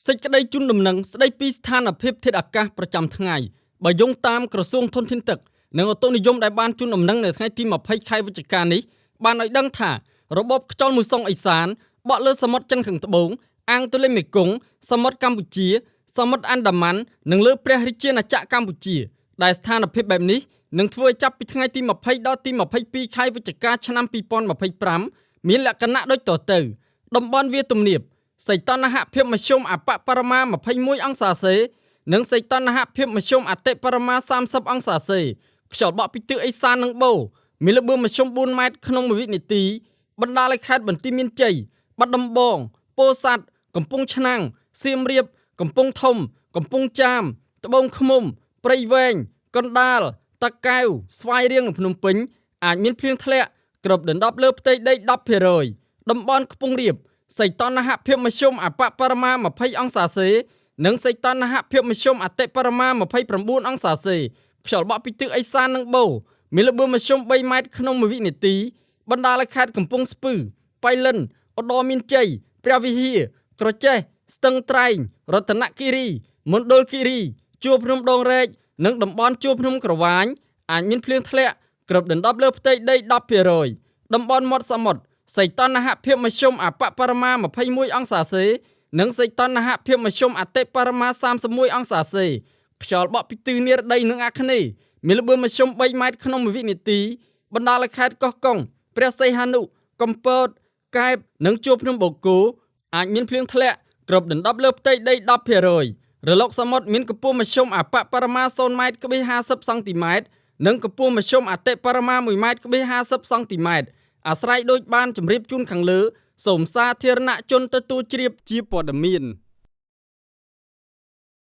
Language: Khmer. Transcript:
សេចក្តីជូនដំណឹងស្តីពីស្ថានភាពធាតុអាកាសប្រចាំថ្ងៃបើយោងតាមក្រសួងធនធានទឹកនិងឧតុនិយមដែលបានជូនដំណឹងនៅថ្ងៃទី20ខែវិច្ឆិកានេះបានឲ្យដឹងថារបបខ្យល់មូសុងឦសានបក់លើសមុទ្រចិនខាងត្បូងអាងទន្លេមេគង្គសមុទ្រកម្ពុជាសមុទ្រអាន់ដាម៉ាន់និងលើព្រះរាជាណាចក្រកម្ពុជាដែលស្ថានភាពបែបនេះនឹងធ្វើឲ្យចាប់ពីថ្ងៃទី20ដល់ទី22ខែវិច្ឆិកាឆ្នាំ2025មានលក្ខណៈដូចតទៅតំបន់វាលទំនាបសីតុណ្ហភាពមធ្យមអប្បបរមា21អង្សាសេនិងសីតុណ្ហភាពមធ្យមអតិបរមា30អង្សាសេខ្យល់បក់ពីទិសឦសាននិងបូរមានល្បឿនមធ្យម4ម៉ែត្រក្នុងមួយវិនាទីបណ្ដាលឲ្យខេត្តបន្ទាយមានជ័យបាត់ដំបងពោធិ៍សាត់កំពង់ឆ្នាំងសៀមរាបកំពង់ធំកំពង់ចាមត្បូងឃ្មុំព្រៃវែងកណ្ដាលតាកែវស្វាយរៀងនិងភ្នំពេញអាចមានភ្លៀងធ្លាក់គ្របដណ្ដប់លើផ្ទៃដី10%តំបន់ខ្ពង់រាបសីតុណ្ហភាពមធ្យមអប្បបរមា20អង្សាសេនិងសីតុណ្ហភាពមធ្យមអតិបរមា29អង្សាសេខ្យល់បក់ពីទិសឦសាននិងបូរមានល្បឿនមធ្យម3ម៉ែត្រក្នុងមួយវិនាទីបណ្ដាលឲ្យខេត្តកំពង់ស្ពឺបៃលិនឧត្តរមានជ័យព្រះវិហារក្រចេះស្ទឹងត្រែងរតនគិរីមណ្ឌលគិរីជួរភ្នំដងរែកនិងតំបន់ជួរភ្នំក្រវាញអាចមានភ្លៀងធ្លាក់គ្របដណ្ដប់លើផ្ទៃដី10%តំបន់មាត់សមុទ្រសីតុណ្ហភាពមធ្យមអប្បបរមា21អង្សាសេនិងសីតុណ្ហភាពមធ្យមអតិបរមា31អង្សាសេខ្យល់បក់ពីទិសនិរតីនិងអាគ្នេយ៍មានល្បឿនមធ្យម3ម៉ែត្រក្នុងមួយវិនាទីបណ្ដាលឲ្យខេត្តកោះកុងព្រះសីហនុកំពតកែបនិងជួរភ្នំបូកគោអាចមានភ្លៀងធ្លាក់គ្របដណ្ដប់លើផ្ទៃដី10%រលកសមុទ្រមានកម្ពស់មធ្យមអប្បបរមា0ម៉ែត្រក្បៀស50សង់ទីម៉ែត្រនិងកម្ពស់មធ្យមអតិបរមា1ម៉ែត្រក្បៀស50សង់ទីម៉ែត្រអាស្រ័យដូចបានជម្រាបជូនខាងលើសូមសាធារណជនទទួលជ្រាបជាព័ត៌មាន។